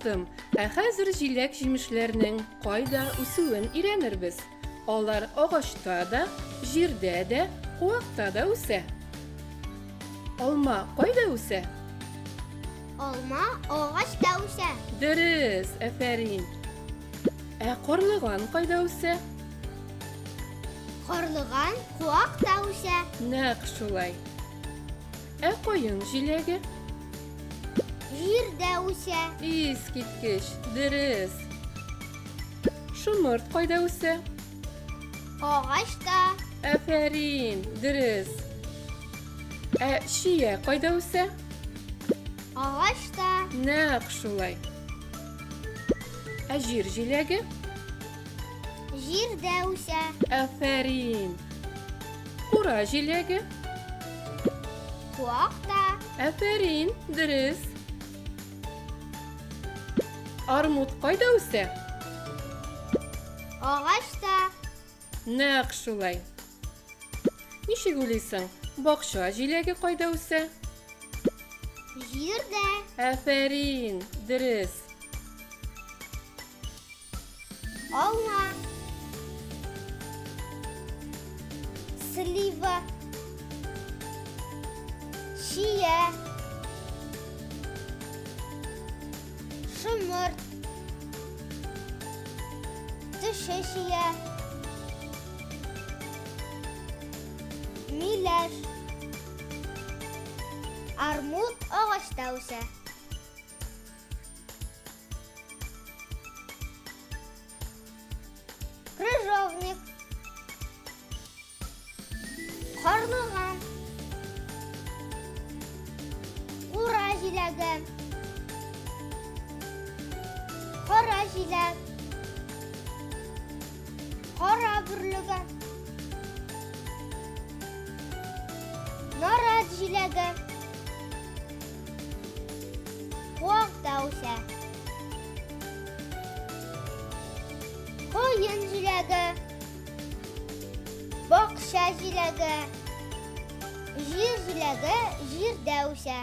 Дустым, ә хәзер җиләк-җимешләрнең кайда үсүен өйрәнербез. Алар агачта да, җирдә дә, куакта да үсә. Алма кайда үсә? Алма агачта үсә. Дөрес, афәрин. Ә карлыган кайда үсә? Карлыган куакта үсә. Нәкъ шулай. Ә каен җиләге? Җирдә үсә. Искиткеч, дөрес. Шомырт кайда үсә? Агачта. Афәрин, дөрес. Ә чия кайда үсә? Агачта. Нәкъ шулай. Ә җир җиләге? Җирдә үсә. Афәрин. Кура җиләге? Куакта. Афәрин, дөрес. Армут кайда үсә? Агачта. Нәкъ шулай. Ничек уйлыйсың, бакча җиләге кайда үсә? Җирдә. Афәрин, дөрес. Алма. Слива. Чия. Шомырт. Төше чия. Миләш. Армут агачта үсә. Крыжовник. Карлыган. Кура җиләге. Кара җиләк. Кара бөрлегән. Нарат җиләге. Куакта үсә. Каен җиләге. Бакча җиләге. Җир җиләге җирдә үсә.